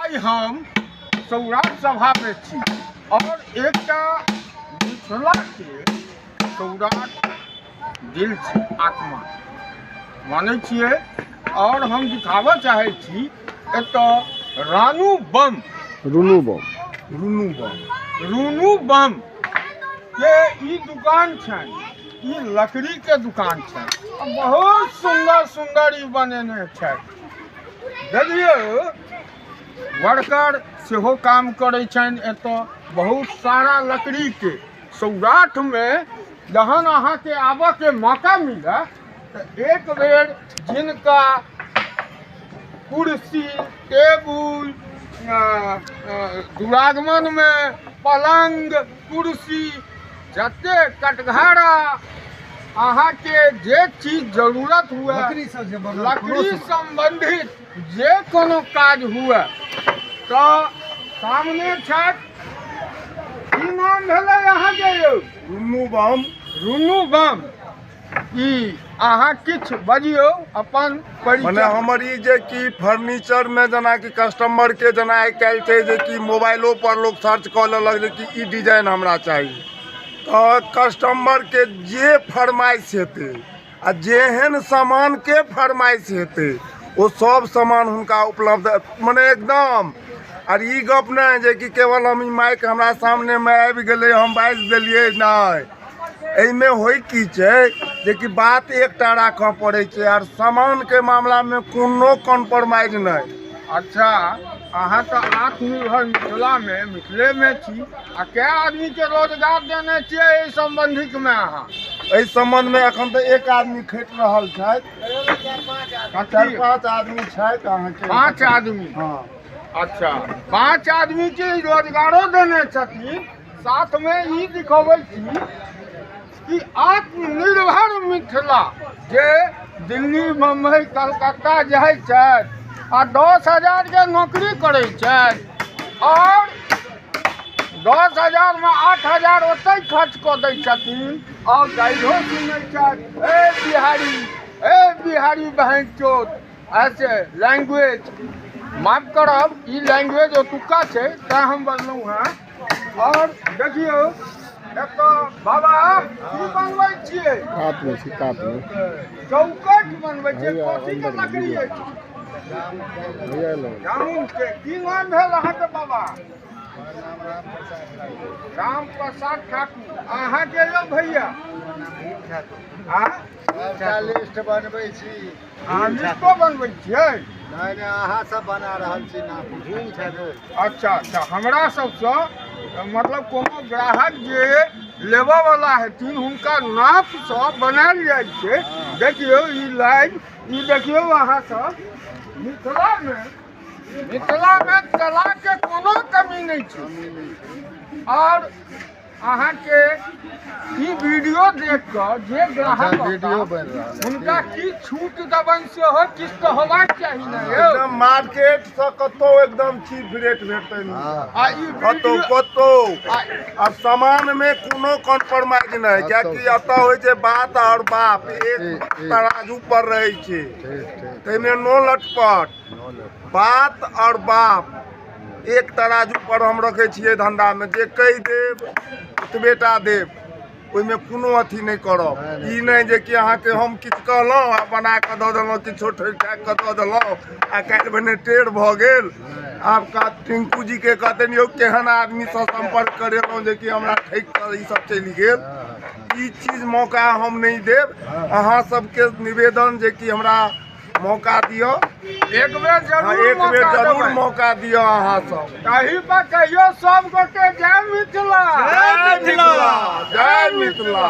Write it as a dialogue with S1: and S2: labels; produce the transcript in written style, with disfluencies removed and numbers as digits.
S1: आइ हम सौराठ सभामे छी और एकटा मिथिलाके सौराठ दिल छै, आत्मा मानै छियै। और हम दिखाबऽ चाहै छी एतऽ रानू बम,
S2: रुनू बम,
S1: रुनू बम, रुनू बम के ई दुकान छनि। ई लकड़ी के दुकान छनि, बहुत सुंदर सुंदर ई बनेने छथि। देखियौ, वर्कर सेहो काम करै छनि एतऽ। बहुत सारा लकड़ी के सौराठ में जहन अहाँके आबऽ के मौका मिले तऽ एक बेर जिनका कुर्सी टेबुल दुरागमन में पलंग कुर्सी जते कटघरा अहाँके जे चीज जरूरत हुए, लकड़ी संबंधित जे कोनो काज हुए, तऽ सामने छथि। की नाम भेलै अहाँके यौ?
S2: रुनू बम।
S1: रुनू बम। ई अहाँ किछु बजियौ अपन
S2: परिचय। मने हमर ई जे कि फर्नीचर में जेना कि कस्टमर के जेना आइ काल्हि छै जे कि मोबाइलो पर लोग सर्च कऽ लेलक जे कि ई डिजाइन हमरा चाही, तऽ कस्टमर के जे फरमाइश हेतै आ जेहन सामान के फरमाइश हेतै ओ सब सामान हुनका उपलब्ध, मने एकदम। आर ई गप नहि जे कि केवल हम ई माइक हमरा सामनेमे आबि गेलै हम बाजि देलियै, नहि। एहिमे होइ की छै जे कि बात एकटा राखऽ पड़ै छै आर सामानके मामलामे कोनो कॉम्प्रोमाइज नहि।
S1: अच्छा, अहाँ तऽ आत्मनिर्भर मिथिलामे मिथिलेमे छी आ कै आदमीके रोजगार देने छियै एहि सम्बन्धितमे अहाँ?
S2: एहि सम्बन्धमे एखन तऽ एक आदमी खटि रहल छथि, चारि पाँच आदमी छथि अहाँके।
S1: 5 आदमी?
S2: हँ।
S1: अच्छा, 5 आदमीके रोजगारो देने छथिन। साथमे ई दिखबै छी कि आत्मनिर्भर मिथिला जे दिल्ली बम्बई कलकत्ता जाइ छथि आ 10,000 के नौकरी करै छथि और 10,000 में 8,000 ओतहि खर्च कऽ दै छथिन और गाइरो सुनै छथि, ए बिहारी, ए बिहारी बहन चोत, ऐसे लैंग्वेज। माफ करब, ई लैंग्वेज ओतुक्का छै तैं हम बजलहुँ हेँ। और देखियौ एतऽ बाबा की बनबै छियै?
S2: कात में छी, कात में
S1: चौकट बनबै छियै। कथी के लकड़ी अछि? जामुन के। की नाम भेल अहाँके बाबा? राम प्रसाद ठाकुर। अहाँके यौ भैया?
S3: लिस्ट बनबै छी।
S1: अहाँ लिस्टो बनबै छियै?
S3: नहि नहि, अहाँ सब बना रहल छी ना।
S1: अच्छा अच्छा, हमरा सबसँ मतलब कोनो ग्राहक जे लेबऽ वाला हेथिन हुनका नापसँ बनायल जाइ छै। देखियौ ई लाइव, ई देखियौ अहाँ सब, मिथिलामे मिथिलामे कलाके कोनो कमी नहि छै। और अहाँके ई वीडियो देख कऽ जे ग्राहक
S3: वीडियो बनि रहल,
S1: हुनका की छूट देबनि सेहो किछु तऽ होबाक चाही ने यौ।
S2: एकदम मार्केट से कतौ एकदम चीप रेट भेटतै।
S1: आ ई
S2: कतौ कतौ आ सामान में कोनो कॉम्प्रोमाइज नहि, कियाकि एतऽ होइ छै बात और बाप एक तराजू पर रहै छै, ताहिमे नो लटपट। बात और बाप एक तराजू पर हम रखै छियै धंधामे, जे कहि देब ओतबे टा देब, ओहिमे कोनो अथी नहि करब। ई नहि जे कि अहाँके हम किछु कहलहुँ आ बना कऽ दऽ देलहुँ, किछो ठोकि ठाकि कऽ दऽ देलहुँ आ काल्हि भने टेढ़ भऽ गेल। आब टिंकू जी के कहतनि यौ केहन आदमीसँ सम्पर्क करेलहुँ जे कि हमरा ठकि कऽ ई सब चलि गेल। ई चीज मौका हम नहि देब। अहाँ सबके निवेदन जे कि हमरा मौका दिअ,
S1: एक बेर जरूर,
S2: एक बेर जरूर मौका दिअ अहाँ सब।
S1: तही पर कहियो सब गोटे जय मिथिला,
S2: जय मिथिला, जय मिथिला।